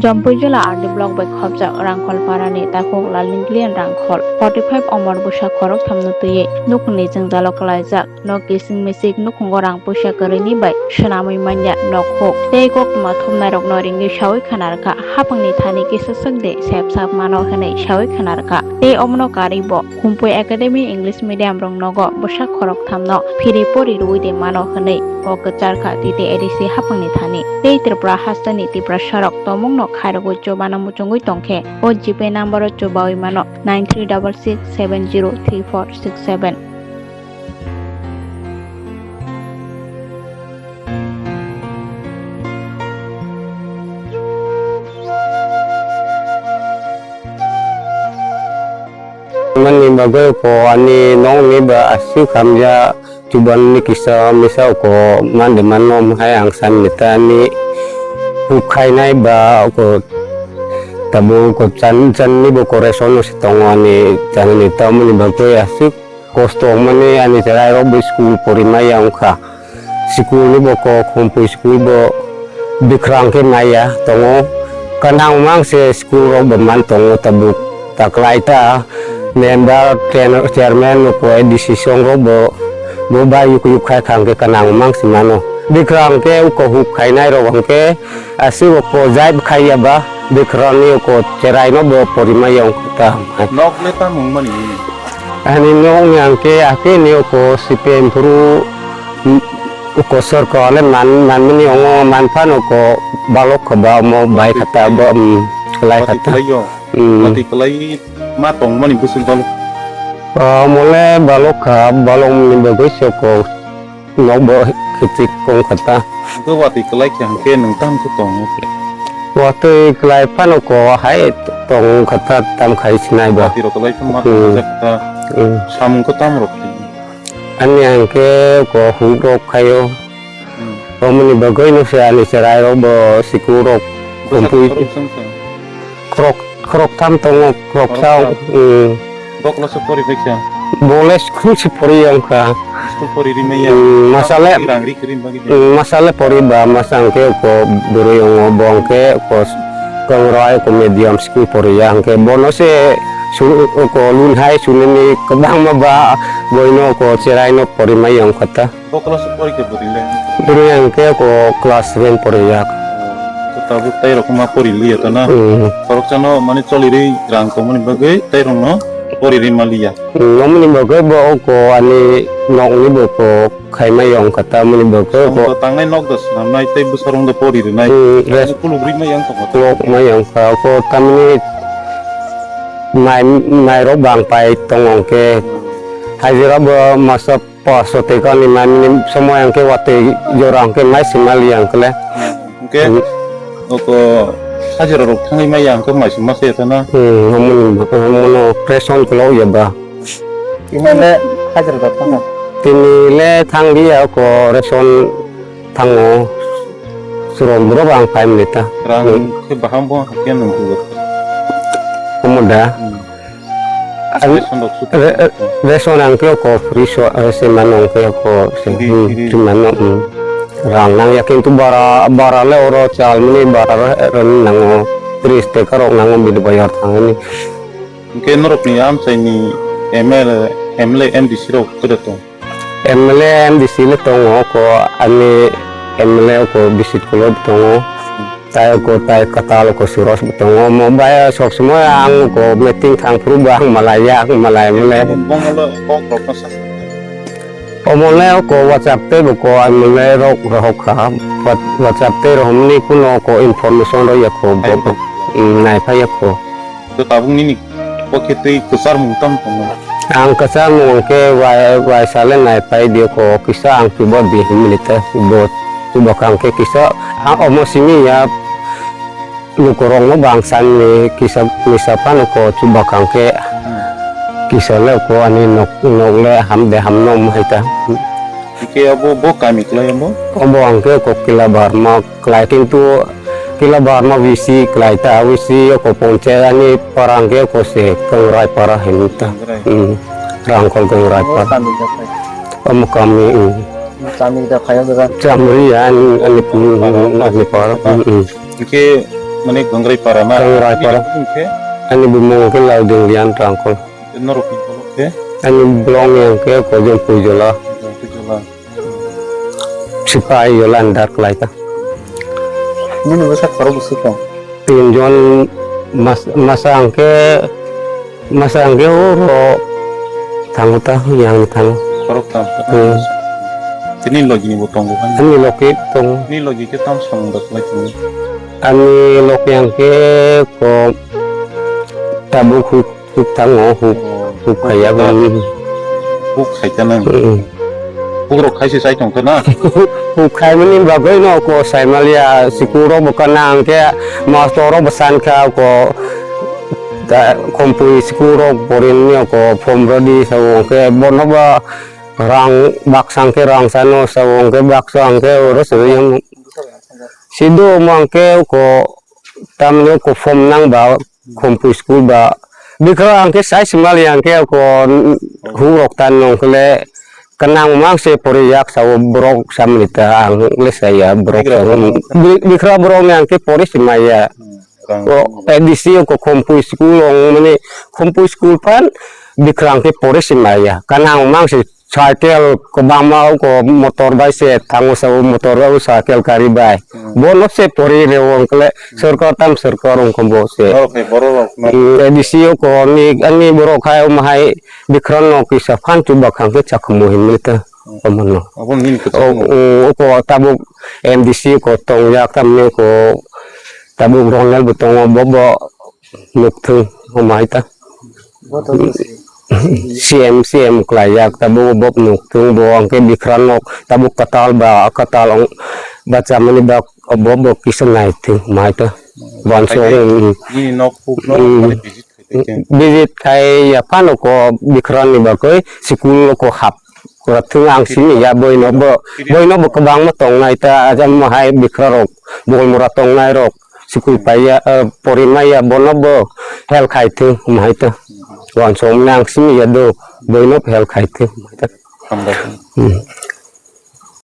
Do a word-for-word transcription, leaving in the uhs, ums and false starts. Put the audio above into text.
Jampui jila R D block bai khopjak Rangkhol parani takhuk Lalningklian Rangkhol, forty five omor bwsa khorok thamno twiwi nukhungni jwngjalo kwlaijak. Nok kising misik nukhungo rang puisa kwrwini bai swnamwi manya nokhuk. Tei koktwma thumnairokno ringwi sawi khna rwkha, hapangni thani kisa swk de sep sap mano hwnwi sawi khna rwkha. Tei omono karwi bo Khumpui Academy English Medium rok nogo bwsa khorok thamno phiri pori rwui de mano hwnwi kok kwchar kha T T A D C hapangni thani. Tei Tripura hasteni Tiprasarok tomungno khairogwi chubana muchungwi tongkhe o G Pay number o chubawi mano nine three double six seven zero three four six seven. Mani bagwi ko ani nokni ba aswk hamya chuban ni kisa misa ko mande manno hai ang san neta ani huk khainai ba ko tabo ko chan chan ni bo ko ration no se tongo ani chan ni tamoni bagwi aswk kosto mani ani cherai rok bo school pori maya wngkha. School ni bo kok Khumpui school bo bikrang khe maya tongo. Kanang mang se school rok bo man tongo tabuk taklai ta member chairman no koi decision rok bo bo bai yuk yuk khai khang khe kanang mang se mano. Bikrang khe uko huk khainai rok hwnkhe aswk bo ko jai khai ya ba bikrang ni uko cherai no bo pori maya wngkha ta. Nok le ta mung mani. Ani nok ni ang khe ake ni uko C P M phuru Uko sorkar le man, manmani ongo manphano ko balok kha ba omo bai khata ba, um, lai khata. Mati kwlai yo. Um. Mati kwlai ma tong mani bwswk balok. Ah, omo le balok kha, balok ni bagwi se ko nok bo khichik kong khata. Hwnkhe watwi kwlai khe hwnkhe nwng tam khe tong. Watwi kwlai phano ko hai tong khata tam khai sinai ba. Watwi rok kwlai phano ma tong khata. Um. Samung khe tam rok. Ani ang khe ko huk rok khayo. Hmm. Omoni bagwi no se ani cherai rok bo siku rok. Bwsa kumpui. Khorok sam sa? Khorok, khorok tham tongo, khorok sa. Khorok sam. Hmm. Bo class o pori bai kha? Bo le school se pori yang kha. School pori ri maya. Hmm, masa le. Rang ri kri bagi. Hmm, masa le pori ba, masa ang khe ko bwrwi ongo, bo ang khe ko Kongrai ko medium school pori ya, ang khe bono se su-, ko lun hai sunini kwbangma ba boino ko cherai no pori mai yang kha ta. Bo class o pori khe bwrwi le? Bwrwi ang khe ko class seven pori ya. To tabuk tai rok ma pori liya ta na? Hmm. Khoroksa no mane choli ri rang tongmani bagwi tai rok no pori ri ma liya. Hmm, omoni bagwi bo ko ani nokni bo ko khai ma yang kha ta, mani bagwi bo. Samung tangnai nok da swnamnai tei bwsarok da pori rinai. Hmm, res- Kuluk ri ma yang tongo. Kuluk ma yang kha ko tamni mai, mai rok bang pai tong ang khe. Hajira bo masa Poso tei kani mani somo ang khe watwi jora ang khe mai sima li ang khle. Hwnkhe, hmm, oko hajira rok thangwi maya hwnkhe mai sima se tana. Hmm, omono, omono operation kwlok ya ba. Tini le hajira rok thangkha? Tini le thang liya, oko ration thango. Surom borok ang pai mani ta. Rang khe baham bo hakhe nang tugo. Omo da? Hmm. Ration rok su. Re-, re-, ration ang khe ko free so, eh, se mano ang khe ko se, hmm, free. Mano, hmm. Rang nang ya kintu bara, bara le oro chal mani bara re-, re-, nango tris taka rok nango bini bayar thangani. Hwnkhe norokni amchaini M L A, M L A, M D C rok kwda tong? M L A, M D C le tongo ko ani M L A ko bisit kulo tongo. Tai ko tai katal ko suros bo tongo. Mo bai sok somoi ang ko meeting thang phuru bo ang malai ya, ang malai mole. Bongolo kok rok no sa. Omo le ko WhatsApp tei bo ko ang mole rok rohok kha. What-, WhatsApp tei rohom ni kuno ko information ro ya ko bo. Ai bo. Mm, nai pha ya ko. To tabuk nini pokhe tei kwchar mung tam tongo. Ang kwchar mung khe wai, wai sale nai pai di ko kisa ang tubo di himli te bo tubo kang khe kisa ang omo simi ya. Lukurokno bangsa ni kisa misa phano ko chuba kang khe, hmm, kisa le ko ani nok, nok le ham de ham no omo hai ta. Hwnkhe abo bo kami kwlai omo? Obo hwnkhe ko Kila Barma kwlai, kintu Kila Barma V C kwlai ta, V C ko ponchayat ani para hwnkhe ko se Kongrai para hinwi ta. Kongrai. Hmm. Rangkhol Kongrai para. Omo kami da phai. Omo kami, hmm. Kami da phai omo da. Chamri ani, ani, hmm, hmm, ani para. Hmm, hmm. Hwnkhe Mane Gangrai para na? Gangrai para. Ani bumung khe? Ani bumung khe Lauding Lian Tangkhul. Norok ni bolok khe? Ani bolong yang khe Kojon Pujola. Kojon Pujola. Sipai yola andar khlai ta. Nini bwsa khorok bwswk tong? Tinjon mas-, masa ang khe, masa ang khe oro thango ta, yang thango. Khorok tang. Hmm. Tini logi ni bo tongo kan? Ani logi tongo. Ni logi khe tam samung da khlai tongo? Ani logi ang khe ko tabuk huk Huk thango, huk, huk khaiya bini. Huk khaikha nang. Hmm. Huk rok khaise chai tongkha na? Huk khaimani bagwi no ko saimaliya, sikul rok bo kana hwnkhe mastor rok bo sankha ko ta khompui sikul rok porinani ko form rwdi sabo hwnkhe bono bo rang baksa hwnkhe rang sano sabo hwnkhe baksa hwnkhe oro sabo yang. Sido omo hwnkhe ko tamni ko form nang ba. Khompui school ba bikra ang khe sai swngjali ang khe ko huk rok tan nong khle kanang mang se pori yak sa o borok samni ta ang le sa ya borok. Bikra sa borok. Bi-, bikra borok ni ang khe pori se maya. Hmm, rang. O A D C o ko khompui school ong mani khompui school pan bikra ang khe pori se maya kanang mang se Cycle kwbangma o ko motor bai se thango sa o motor bai o cycle gari bai. Hmm. Bono se pori reo wng kle sorkar tam sorkar wng kho bo se. Norok hai borok rok no. Hmm, A D C o ko ni ani borok hai omo hai bikran no kisa phan chuba khang khe chakhumu hinwi ta. Hmm. Omo no. Abo nini kwchang. O, o, o ko tabuk M D C ko tong yak tamni ko tabuk Ronel bo tongo bo bo Nukthung, omo hai ta. C M, C M khlai yak, tabuk bo nukthung, bo ang khe bikra nok, tabuk kwtal ba, kwtal ong, bachamani ba, bo, bo kisa naithung, omo hai ta. Bonso, Hai, mm, nini nok, puk nok, mm, mane visit khai tei khe. Visit khai ya phano ko bikra ni bagwi, school ko hap. Kwrathwng ang simi ya, boino bo, boino bo kwbangma tongnai ta, ajam hai bikra rok, bol mora tongnai rok, school paiya, eh, porimaiya, bono bo help khai thwng, omo hai ta. Wansong ang simi ya do, boino help khai thwng, omo hai ta. Hambai. Hmm.